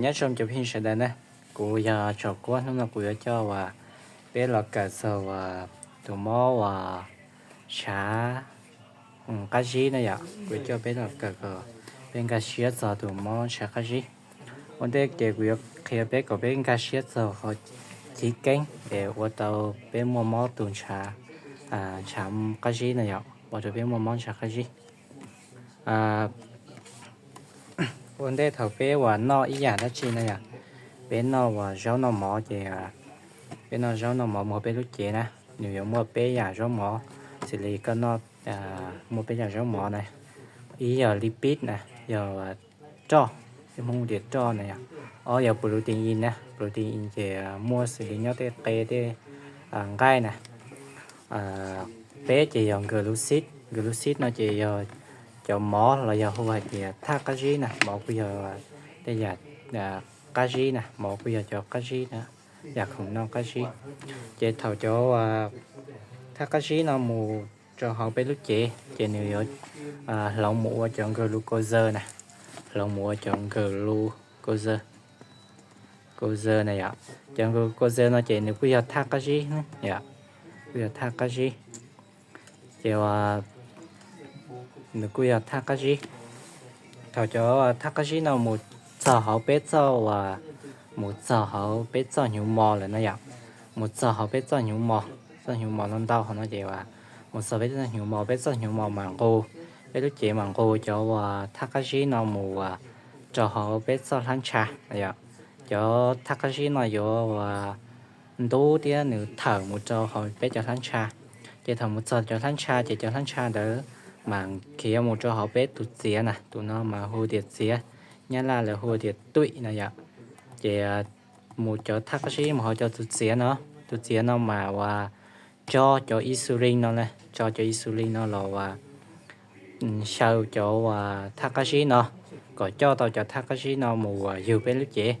Nyob zoo cov phooj ywg sawv daws na, kuv yog Tsom Kuab. Hnub no kuv yuav coj uas peb los kawm txog uas tus mob uas ntshav qab zib na yom. Kuv yuav coj peb los kawm kom peb nkag siab txog tus mob ntshav qab zib. Ua ntej ces kuv yuav qhia peb kom peb nkag siab txog qhov chiv keeb es ua rau peb muaj mob tus ntshav, ntshav qab zib na yom, ua rau peb muaj mob ntshav qab zib. Ua ntej thaum peb uas noj ib yam dab tsi na yom, peb noj uas zaub noj mov ces peb noj zaub noj mov mus peb lub cev na, nws yuav muaj peb yam zaub mov, xws li koj noj, muaj peb yam zaub mov na, ib yog lipid na, yog roj, peb Hmoob tias roj na yom, ob yog protein na, protein ces muaj xws li nyob tej qe tej nqaij na. Peb ces yog nkawm luxid, nkawm luxid no ces yog cov mov los yog hu hais tias thaj qab zib na, mov kuj yog tej yam qab zib na, mov kuj yog cov qab zib na, yam khoom noj qab zib. Ces thaum cov thaj qab zib no mus rau hauv peb lub cev ces nws yuav hloov mus ua cov nkawm glucose na, hloov mus ua cov nkawm glucose na yom. Cov nkawm glucose no ces nws kuj yog thaj qab zib yom, kuj yog thaj qab zib. Ces nws kuj yog thaj qab zib. Thaum cov thaj qab zib no mus txog hauv peb txoj uas, mus txog hauv peb txoj hnyuv mos lawm na yom, mus txog hauv peb txoj hnyuv mos, txoj hnyuv mos no ntau hauv no ces mus txog peb txoj hnyuv mos, peb txoj hnyuv mos mam nqus, peb lub cev mam nqus cov uas thaj qab zib no mus uas rau hauv peb txoj hlab ntsha na yom. Cov thaj qab zib no yuav uas ntub thiab nws thawm mus rau hauv peb cov hlab ntsha. Ces thaum mus txog cov hlab ntsha ces cov hlab ntsha ntawd mam khiav mus rau hauv peb tus txiav na, tus no mas hu tias txiav, Nyab Laj lawv hu tias tuij na yom. Ces mus cov thaj qab zib mus hauv cov tus txiav no, tus txiav no mas uas tso cov insulin no na, tso cov insulin no los uas xyaw cov uas thaj qab zib no, kom coj tau cov thaj qab zib no mus uas yug peb lub cev,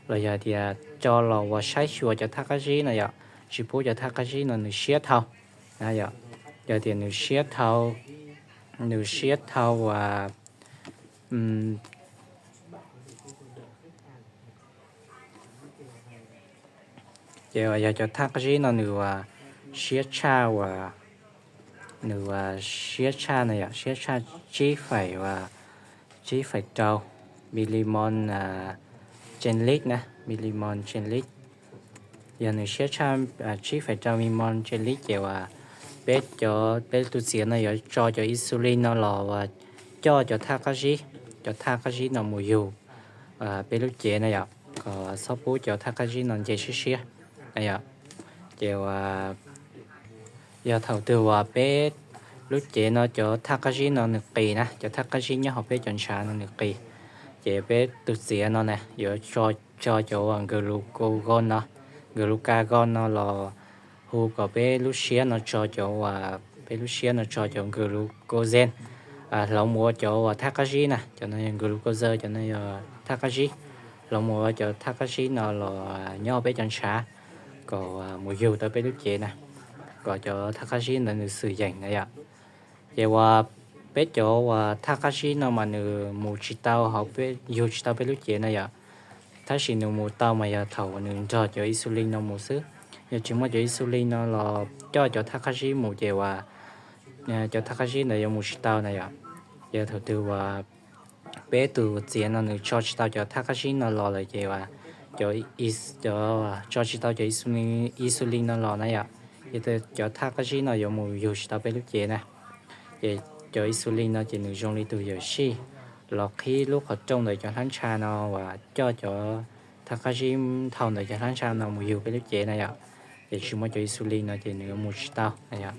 los yog tias tso los uas saib xyuas cov thaj qab zib no yom, tsis pub cov thaj qab zib no nws siab dhau na yom. Yog tias nws siab dhau, nws siab dhau uas ces uas yog cov thaj qab zib no nws uas siab tshaj uas, nws uas siab tshaj na yom, siab tshaj tsib faim uas, tsib faim rau milimol trên lít na, milimol trên lít. Yog nws siab tshaj tsib faim rau milimol trên lít ces uas peb cov, peb tus txiav no yuav tso cov insulin no los uas coj cov thaj qab zib, cov thaj qab zib no mus yug peb lub cev na yom, kom txhob pub cov thaj qab zib no nce siab siab na yom. Ces uas yog thaum twg uas peb lub cev no cov thaj qab zib no nws qis na, cov thaj qab zib nyob hauv peb cov ntshav no nws qis, ces peb tus txiav no na yuav tso cov uas glucagon no, glucagon no los hu kom peb lub siab no tso cov uas, peb lub siab no tso cov glucogen hloov mus ua cov uas thaj qab zib na, cov no yog glucose, cov no yog thaj qab zib, hloov mus ua cov thaj qab zib no los nyob peb cov ntshav, kom mus yug tau peb lub cev na, kom cov thaj qab zib ntawd nws xwm yeem na yom. Ces uas peb cov uas thaj qab zib no mas nws mus tsis tau hauv, yug tsis tau peb lub cev na yom. Tab sis nws mus tau mas yog thaum nws nrog cov insulin no mus xwb. Yog tsis muaj cov insulin no los coj cov thaj qab zib mus ces uas cov thaj qab zib ntawd yuav mus tsis tau na yom. Ces thaum twg uas peb tus txiav no nws tso tsis tau cov thaj qab zib no los lawm ces uas cov, cov tso tsis tau cov insulin no los na yom, ces cov thaj qab zib no yuav mus yug tsis tau peb lub cev na. Ces cov insulin no ces nws zoo li tus yawm sij los qhib lub qhov rooj ntawm cov hlab ntsha no uas coj cov thaj qab zib dhau ntawm cov hlab ntsha no mus yug peb lub cev na yom. Ces tsis muaj cov insulin no ces nws yuav mus tsis tau na yom.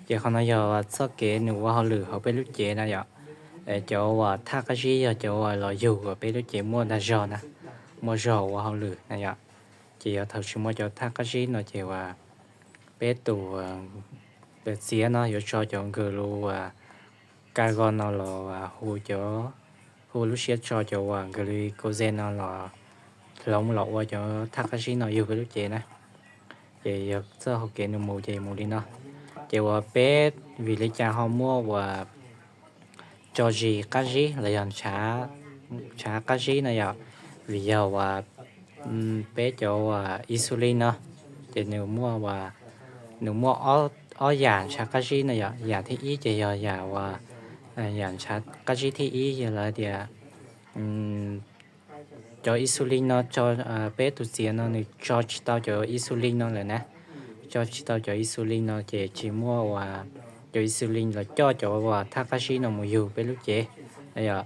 Ces qhov no yog txoj kev nws ua hauj lwm hauv peb lub cev na yom. Cov uas thaj qab zib yog cov uas los yug uas peb lub cev muaj dag zog na, muaj zog ua hauj lwm na yom. Ces yog thaum tsis muaj cov thaj qab zib no ces uas peb tus txiav no yuav tso cov nkws lus uas ka go no los hu cov, hu lub siab tso cov uas nkws lus ko ze no los hloov los ua cov thaj qab zib no yug peb lub cev na. Ces yog txoj hau kev nws mus ces mus li no. Ces uas peb vim li cas ho muaj uas tso zis qab zib los yog ntshav ntshav qab zib na yom. Vim yog uas peb cov insulin no ces nws muaj, nws muaj ob yam ntshav qab zib na yom. Yam thib ib ces yog yam uas, yam ntshav qab zib thib ib yog lawv tias cov insulin no tso, peb tus txiav no nws tso tsis tau cov insulin no lawm na. Tso tsis tau cov insulin no ces tsis muaj uas cov insulin los coj cov uas thaj qab zib no mus yug peb lub cev na yom.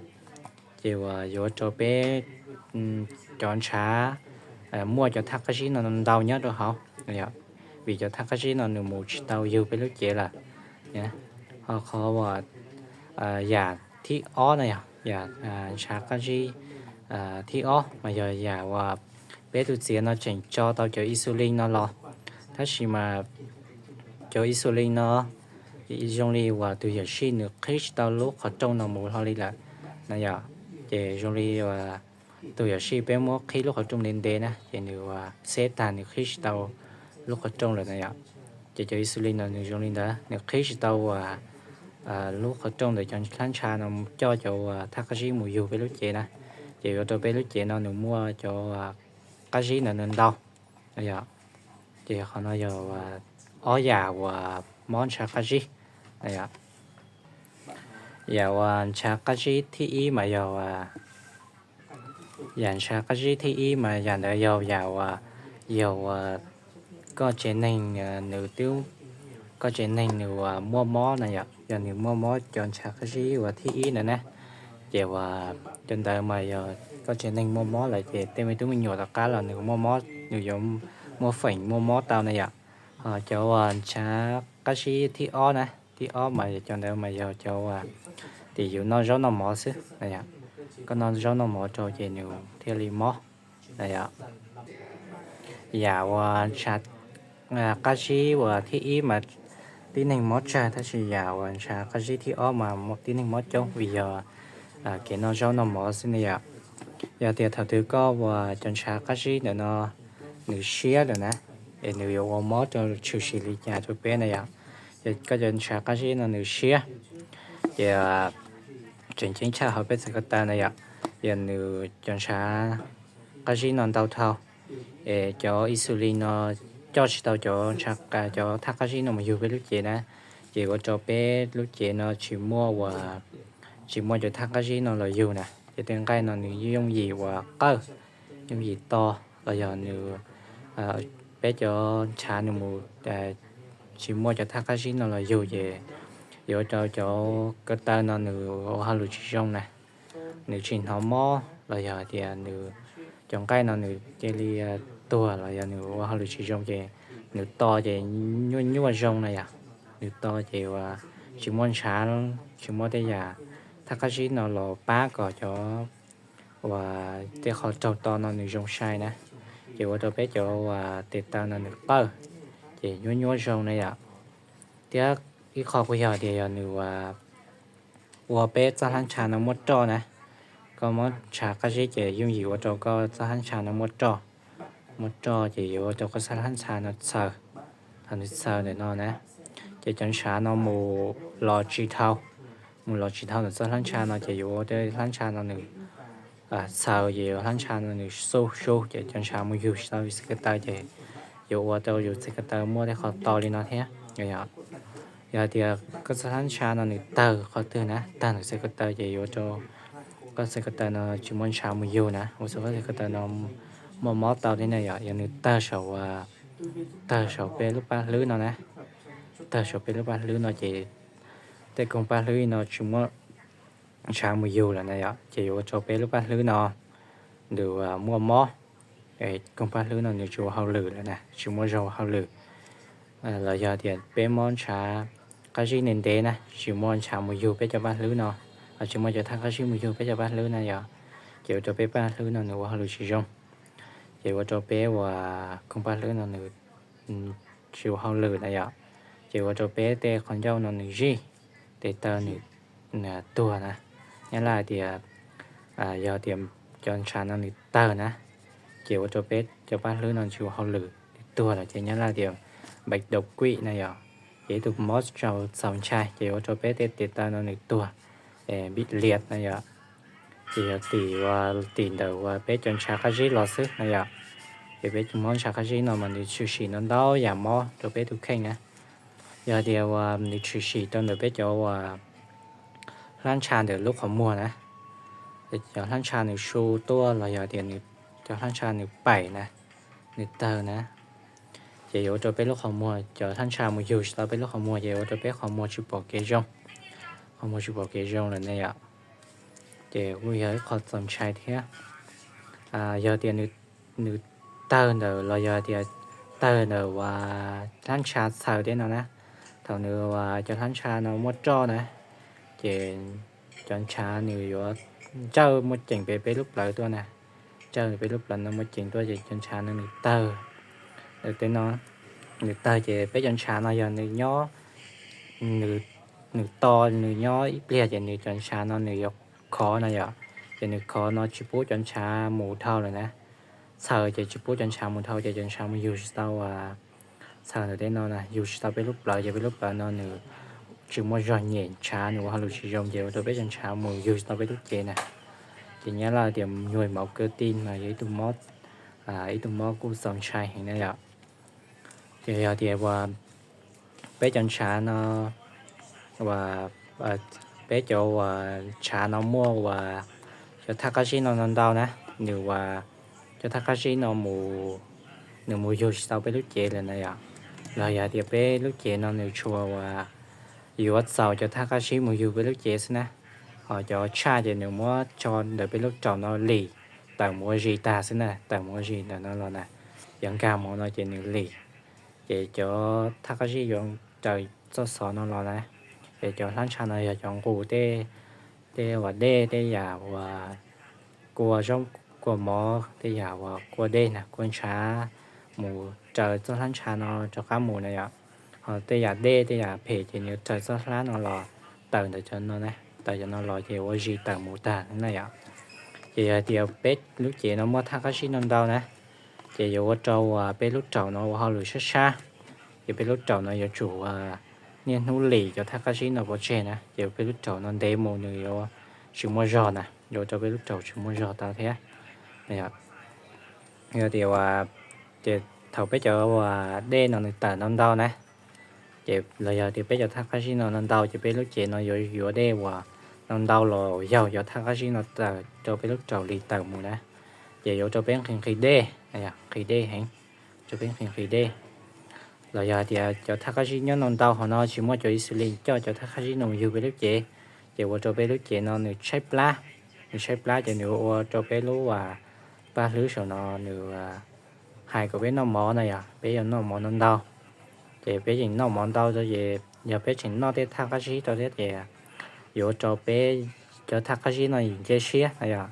Ces uas yuav ua rau peb cov ntshav muaj cov thaj qab zib no ntau nyob rau hauv, vim cov thaj qab zib no nws mus tsis tau yug peb lub cev lawm. Ho qhov uas yam thib ob na yom, yam ntshav qab zib thib ob mas yog yam uas peb tus txiav no tseem tso tau cov insulin no los, tab sis mas cov insulin no zoo li uas tus yuam sij nws qhib tsis tau lub qhov rooj no mus hlo li lawm na yom. Ces zoo li uas tus yuam sij peb muab qhib lub qhov rooj ntev ntev na, ces nws uas xeb tag nws qhib tsis tau lub qhov rooj lawm na yom. Ces cov insulin no nws zoo li ntawd, nws qhib tsis tau uas lub qhov rooj ntawm cov hlab ntsha no coj cov uas thaj qab zib mus yug peb lub cev na. Ces yuav ua rau peb lub cev no nws muaj cov qab zib ntawd ntau na yom. Ces qhov no yog ob yam uas mob ntshav qab zib na yom. Yam uas ntshav qab zib thib ib mas yog yam ntshav qab zib thib ib mas yam ntawd yog yam uas, yog uas koj tsev neeg nws twb, koj tsev neeg nws uas muaj mob na yom. Yog nws muaj mob cov ntshav qab zib uas thib ib ntawd na, ces uas cov ntawd mas yog koj tsev neeg muaj mob lawm ces tej me tub me nyuam tom qab los nws muaj mob, nws yuav muaj feem muaj mob tau na yom. Ho cov uas ntshav qab zib thib ob na, thib ob mas cov ntawd mas yog cov uas tias yus noj zaub noj mov xwb na yom. Koj noj zaub noj mov rau ces nws thiaj li mob na yom. Yam uas ntshav qab zib uas thib ib mas tib neeg mob tsawg, tab sis yam uas ntshav qab zib thib ob mas tib neeg mob coob vim yog kev noj zaub noj mov xwb ne yom. Yog tias thaum twg koj uas cov ntshav qab zib ntawm no nws siab lawm na, es nws yuav ua mob rau tshwm sim li cas rau peb na yom. Ces koj cov ntshav qab zib no nws siab, ces tseem ceeb tshaj hauv peb txhais ko taw na yom. Yog nws cov ntshav qab zib no ntau dhau, es cov insulin no coj tsis tau cov, cov thaj qab zib no mus yug peb lub cev na, ces ua rau peb lub cev no tsis muaj uas, tsis muaj cov thaj qab zib no los yug na. Ces tej nqaij no nws yooj yim uas qawj, yooj yim to, los yog nws, peb cov ntshav nws mus tsis muaj cov thaj qab zib no los yug ces yuav ua rau cov ko taw no nws ua hauj lwm tsis zoo na, nws tsis hnov mob los yog tias nws, cov nqaij no nws cia li tuag los yog nws ua hauj lwm tsis zoo ces nws to ces nyuaj nyuaj zoo na yom. Nws to ces uas tsis muaj ntshav, tsis muaj tej yam thaj qab zib no los pab kom cov uas tej qhov raug to no nws zoo sai na, ces ua rau peb cov uas tes taw no nws qawj, ces nyuaj nyuaj zoo na yom. Thiab ib qho kuj yog tias yog nws uas ua peb txoj hlab ntsha no muab roj na. Koj mob ntshav qab zib ces yooj yim ua rau koj txoj hlab ntsha no muab roj, muab roj ces yuav ua rau koj txoj hlab ntsha no txhaws. Thaum nws txhaws ntawm no na, ces cov ntshav no mus los tsis dhau, mus los tsis dhau ntawm txoj hlab ntsha no ces yuav ua rau hlab ntsha no nws txhaws ces yuav hlab ntsha no nws xub xub ces cov ntshav mus yug tsis tau yus txhais ko taw ces yuav ua rau yus txhais ko taw muaj tej qhov to li no thiab. Yog tias koj txoj hlab ntsha no nws tawg qhov twg na, tawg ntawm txhais ko taw ces yuav ua rau koj txhais ko taw no tsis muaj ntshav mus yug na, ua rau koj txhais ko taw no muaj mob tau thiab na yom. Yog nws tawg saum, tawg saum peb lub paj hlwb no na, tawg saum peb lub paj hlwb no ces tej koog paj hlwb no tsis muaj ntshav mus yug lawm na yom, ces yuav ua rau peb lub paj hlwb no nws muaj mob, koog paj hlwb no nws tsis ua hauj lwm lawm na, tsis muaj zog hauj lwm. Los yog tias peb mob ntshav qab zib ntev ntev na, tsis muaj ntshav mus yug peb cov paj hlwb no, tsis muaj cov thaj qab zib mus yug peb cov paj hlwb na yom, ces ua rau peb paj hlwb no nws ua hauj lwm tsis zoo, ces ua rau peb uas koog paj hlwb no nws tsis ua hauj lwm na yom, ces ua rau peb tej qhov ncauj no nws zij, tes taw nws tuag na. Nyab laj tias yog tias cov ntshav no nws tawg na, ces ua rau peb cov paj hlwb no tsis ua hauj lwm, nws tuag lawm ces nyab laj tias bệnh đột quỵ na yom, ces ib tug mob txaus ntshai ces ua rau peb tej tes taw no nws tuag, bị liệt na yom. Ces yog tim uas tim ntawm uas peb cov ntshav qab zib los xwb no yom. Ces peb cov mob ntshav qab zib no mas nws tshwm sim ntau ntau yam mob rau peb tus kheej na. Yog tias uas nws tshwm sim rau ntawm peb cov uas hlab ntsha ntawm lub qhov muag na, cov hlab ntsha nws su tuaj los yog tias cov hlab ntsha nws paim na, nws tawg na, ces yuav ua rau peb lub qhov muag, cov hlab ntsha mus yug tsis tau peb lub qhov muag ces yuav ua rau peb qhov muag tsis pom kev zoo, qhov muag tsis pom kev zoo lawm ne yom. Ces kuj yog ib qho txaus ntshai thiab. Yog tias nws tawg ntawm los yog tias tawg ntawm uas hlab ntsha txhaws tej no na, thaum nws uas cov hlab ntsha no muaj roj na, ces cov ntshav nws yuav ntsawj muaj ceem pem peb lub plawv tuaj na, ntsawj peb lub plawv no muaj ceem tuaj ces cov ntshav no nws tawg. Tej no nws tawg ces peb cov ntshav no yog nws nyob, nws to, nws nyob ib pliag ces nws cov ntshav no nws yuav khov no yom, ces nws khov no tsis pub cov ntshav mus dhau lawm na, txhaws ces tsis pub cov ntshav mus dhau ces cov ntshav mus yug tsis tau uas txhaws ntawm tej no na, yug tsis tau peb lub plawv ces peb lub plawv no nws tsis muaj zog nyem, ntshav nws ua hauj lwm tsis zoo ces ua rau peb cov ntshav mus yug tsis tau peb lub cev na. Ces nyab laj tias nhồi máu cơ tim mas yog ib tug mob, ib tug mob kuj txaus ntshai heev na yom. Ces yog tias uas peb cov ntshav no, uas peb cov uas ntshav no muaj uas cov thaj qab zib no ntau ntau na, nws uas cov thaj qab zib no mus, nws mus yug tsis tau peb lub cev lawm na yom. Los yog tias peb lub cev no nws tshua uas yuav txaus cov thaj qab zib mus yug peb lub cev xwb na, ho cov tshaj ces nws muab tso ntawm peb lub raum no lim tawm mus ua zis tag xwb na, tawm mus ua zis ntawm no los na, yuav nkag mus no ces nws lim, ces cov thaj qab zib yuav raws txoj xov no los na. Ces cov hlab ntsha no yog cov nqus tej, tej uas dej, tej yam uas kua zaub kua mov, tej yam uas kua dej na, kua ntshav mus raws txoj hlab ntsha no rov qab mus na yom. Ho tej yam dej tej yam phem ces nws raws txoj hlab no los, tawm ntawm cov no, tawm cov no los ces ua zis tawm mus tag na yom. Ces yog tias peb lub cev no muaj thaj qab zib no ntau na, ces yuav ua rau uas peb lub raum no ua hauj lwm sab sab. Ces peb lub raum no yuav tsum uas niaj hnub lim cov thaj qab zib no pov tseg na, ces peb lub raum no ntev mus nws yuav tsis muaj zog na, yuav ua rau peb lub raum tsis muaj zog tau thiab. Yog tias uas, ces thaum peb cov uas dej no nws tawm ntau ntau na, ces los yog tias peb cov thaj qab zib no ntau ntau ces peb lub cev no yuav yuav dej uas ntau ntau los yaug cov thaj qab zib no tawm rau peb lub raum lim tawm mus na, ces yuav rau peb nqhis nqhis dej, nqhis dej heev, rau peb nqhis nqhis dej. Los yog hais tias cov thaj qab zib nyob ntau ntau hauv no tsis muaj cov insulin coj cov thaj qab zib no mus yug peb lub cev, ces ua rau peb lub cev no nws tshaib plab, nws tshaib plab ces nws ua rau peb lub uas paj hlwb saum no nws hais kom peb noj mov na yom, peb yuav noj mov ntau ntau. Ces peb tseem noj mov ntau ntau ces yog peb tseem noj tej thaj qab zib rau thiab ces yuav ua rau peb cov thaj qab zib no nce siab na yom,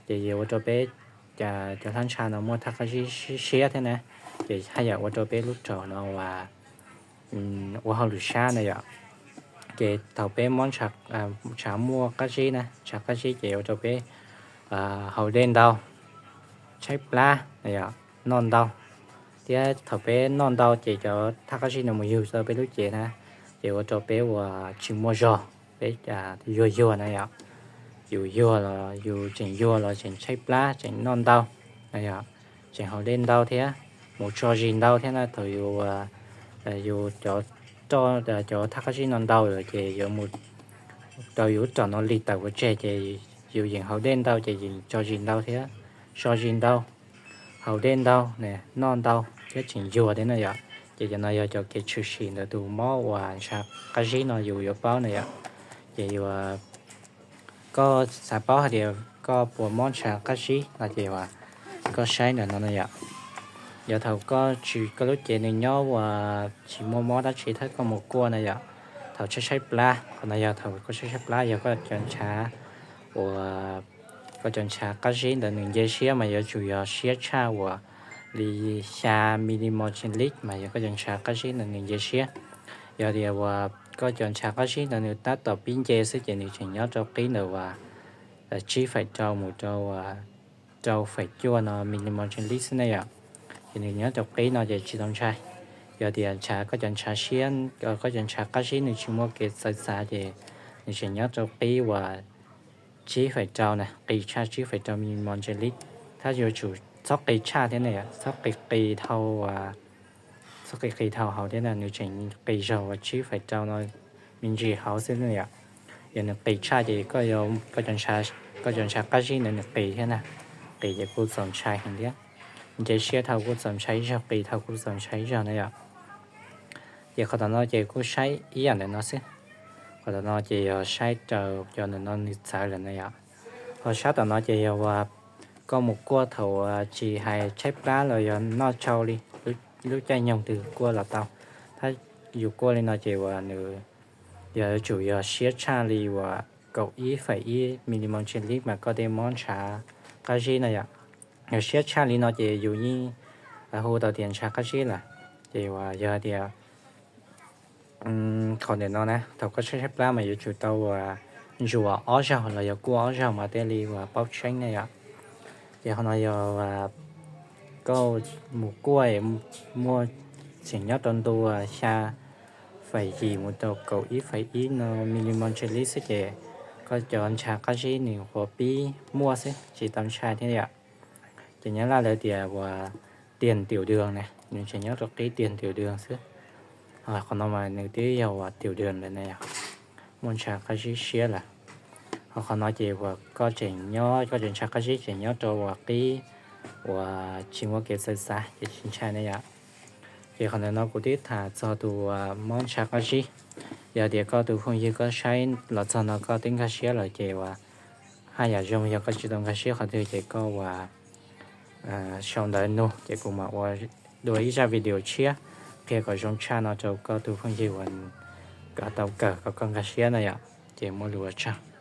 ces yuav ua rau peb cov hlab ntsha no muaj thaj qab zib siab thiab na, ces haj yam ua rau peb lub raum no uas ua hauj lwm sab na yom. Ces thaum peb mob ntshav muaj qab zib na, ntshav qab zib ces ua rau peb haus dej ntau, tshaib plab na yom, noj ntau. Thiab thaum peb noj ntau ces cov thaj qab zib no mus yug tau peb lub cev na, ces ua rau peb uas tsis muaj zog, peb yuag yuag na yom. Yus yuag los yus tseem yuag los tseem tshaib plab, tseem noj ntau na yom, tseem haus dej ntau thiab, mus tso zis ntau thiab na. Thaum yus, yus cov, cov thaj qab zib no ntau lawm ces yuav mus rau yus lub raum no lim tawm pov tseg ces yus yeem haus dej ntau ces yeem tso zis ntau thiab, so zis ntau, haus dej ntau, noj ntau thiab tseem yuag thiab na yom. Ces cov no yog cov kev tshwm sim ntawm tus mob uas ntshav qab zib no yus yuav paub na yom. Ces yus, koj xav paub hais tias koj puas mob ntshav qab zib no ces koj saib ntawm no na yom. Yog thaum koj tsis, koj lub cev nws nyob uas tsis muaj mob dab tsi thawb koj mus kuaj na yom, thaum tshaib tshaib plab, qhov no yog thaum koj tshaib tshaib plab yog koj cov ntshav uas, koj cov ntshav qab zib ntawd nws nce siab mas yuav tsum yog siab tshaj uas li xya millimole trên lít mas yog koj cov ntshav qab zib ntawd nws nce siab. Yog tias uas koj cov ntshav qab zib ntawd nws tab tom pib nce xwb ces nws tseem nyob rau qib ntawm uas tsib faim rau mus rau rau faim cuaj no millimole trên lít xwb na yom. Ces nws nyob rau qib no ces tsis tau ntshai. Yog tias ntshav, koj cov ntshav siab, koj cov ntshav qab zib nws tsis muaj kev txawv txav ces nws tseem nyob rau qib uas tsib feem rau na, qis tshaj tsib feem rau milimol ntsej lib. Tab yuav tsum txhob qis tshaj thiab na yom, txhob qis qis dhau, txhob qis qis dhau hauv thiab na, nws tseem qis zaug uas tsib feem rau no me ntsis hauv xwb na yom. Yog nws qis tshaj ces koj cov ntshav qab zib ntawd nws qis thiab na, qis ces kuj txaus ntshai heev thiab. Nce siab dhau kuj txaus ntshai ib zaug, qis dhau kuj txaus ntshai ib zaug na yom. Ces qhov tom no ces kuj saib ib yam ntawm no xwb. Qhov tom no ces yog saib raws cov ntawm no nws txawv lawm na yom. Ho sab tom no ces yog uas koj mus kuaj thaum uas tsis hais tshaib plab los yog noj tsau li, lub caij nyoog twg kuaj los tau. Tab yus kuaj li no ces uas nws yog yuav tsum yog siab tshaj li uas kaum ib feem ib milimol ntsej lib mas koj tej mob ntshav qab zib na yom. Yog siab tshaj li no ces yus yeej hu tau tias ntshav qab zib lawm. Ces uas yog tias qhov ntawm no na, thaum koj tshaib tshaib plab mas yuav tsum tau uas ntsuas ob zaug los yog kuaj ob zaug mas thiaj li uas paub tseeb na yom. Ces qhov no yog koj mus kuaj muaj tseem nyob rau ntu xya feem yim mus rau kaum ib feem ib no milimol ntsej lib xwb ces koj cov ntshav qab zib nws qhuav pib muaj xwb, tsis tau ntshai thiab yom. Ces nyob laj lawv tias uas tiag ntium dwg ne, nws tseem nyob rau qib tiag ntium dwg xwb. Qhov no mas nws twb yog uas tium dwg lawm na yom, muaj ntshav qab zib siab lawm. Ho qhov no ces uas koj tseem nyob, koj cov ntshav qab zib tseem nyob rau uas qib uas tsis muaj kev txawv xav ces tsis ntshai na yom. Ces qhov ntawm no kuv twb tham txog tus uas mob ntshav qab zib. Yog tias koj tus phooj ywg koj saib los txog no koj twb nkag siab lawm ces uas haj yam zoo, yog koj tsis tau nkag siab qhov twg ces koj uas sau ntawv nug ces kuv mam ua dua ib zaj video tshiab qhia kom zoo tshaj no rau koj tus phooj ywg uas kom tau kawm kom koj nkag siab na yom. Ces muaj lus ua tsaug.